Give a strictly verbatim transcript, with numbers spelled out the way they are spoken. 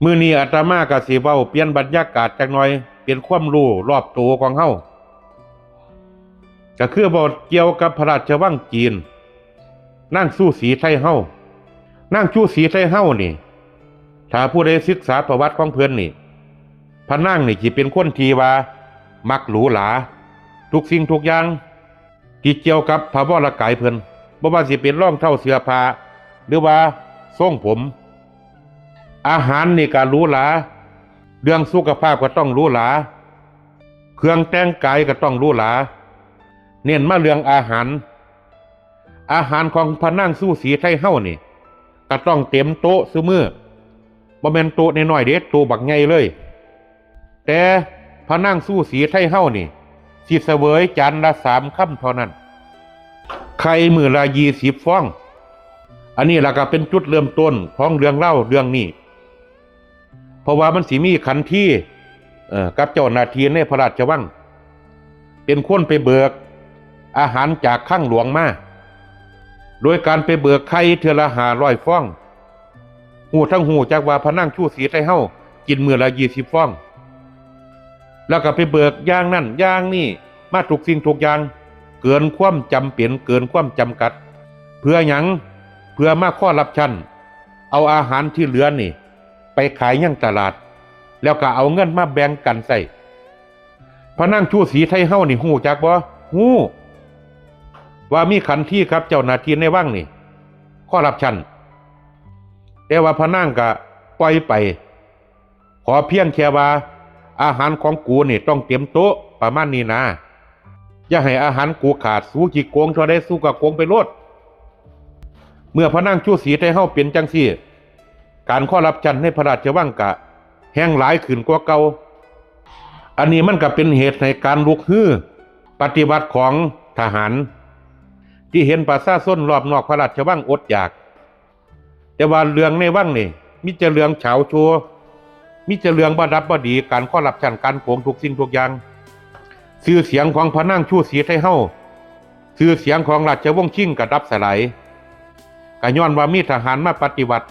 มื้อนี้อาตมาก็สิเว้าเปลี่ยนบรรยากาศจักหน่อย เป็นความรู้รอบตัวของเฮา ก็คือเว้าเกี่ยวกับพระราชวังจีน นางชูศรีไทเฮา นางชูศรีไทเฮานี่ ถ้าผู้ใดศึกษาประวัติของเพิ่นนี่ พระนางนี่สิเป็นคนที่ว่ามักหรูหรา ทุกสิ่งทุกอย่าง ที่เกี่ยวกับพระวรกายเพิ่น บ่ว่าสิเป็นรองเท้าเสื้อผ้า หรือว่าทรงผม อาหารนี่ก็หรูหรา เรื่องสุขภาพก็ต้องหรูหรา เครื่องแต่งกายก็ต้องหรูหรา เน้นมาเรื่องอาหาร อาหารของพระนางชูศรีไทเฮานี่ ก็ต้องเต็มโต๊ะซุมื้อ บ่แม่นโต๊ะน้อยๆเด้ โต๊ะบักใหญ่เลย แต่พระนางชูศรีไทเฮานี่ สิเสวยจานละสามคำเท่านั้น ไข่มื้อละยี่สิบฟอง อันนี้ล่ะก็เป็นจุดเริ่มต้นของเรื่องเล่าเรื่องนี้ เพราะว่ามันสิมีขันที เอ่อ กับเจ้าหน้าที่ในพระราชวัง เป็นคนไปเบิกอาหารจากคลังหลวงมา โดยการไปเบิกไข่เทื่อละห้าร้อยฟอง ฮู้ทั้งฮู้จักว่าพระนางชูศรีไทเฮากินมื้อละยี่สิบฟอง แล้วก็ไปเบิกอย่างนั้นอย่างนี้มาทุกสิ่งทุกอย่าง เกินความจำเป็น เกินความจำกัด เพื่อหยัง เพื่อมาคอร์รัปชัน เอาอาหารที่เหลือนี่ ไปขายยังตลาด แล้วก็เอาเงินมาแบ่งกันใช้ พระนางชูศรีไทเฮานี่ฮู้จักบ่ ฮู้ ว่ามีขันทีกับเจ้าหน้าที่ในวังนี่ คอร์รัปชัน แต่ว่าพระนางก็ปล่อยไป ขอเพียงแค่ว่า อาหารของกูนี่ต้องเต็มโต๊ะ ประมาณนี้นะ อย่าให้อาหารกูขาด สูขี้โกงเท่าใดสูก็โกงไปโลด เมื่อพระนางชูศรีไทเฮาเป็นจังซี่ การคอร์รัปชันในพระราชวังก็แฮ่งหลายขึ้นกว่าเก่า อันนี้มันก็เป็นเหตุให้การลุกฮือปฏิวัติของทหาร ที่เห็นประชาชนรอบนอกพระราชวังอดอยาก แต่ว่าเรื่องในวังนี่ มีแต่เรื่องเฉาโชว์ มีแต่เรื่องบ่ดับบ่ดี การคอร์รัปชัน การโกงทุกสิ่งทุกอย่าง ชื่อเสียงของพระนางชูศรีไทเฮา ชื่อเสียงของราชวงศ์ชิงก็ดับสลาย ก็ย้อนว่ามีทหารมาปฏิวัติ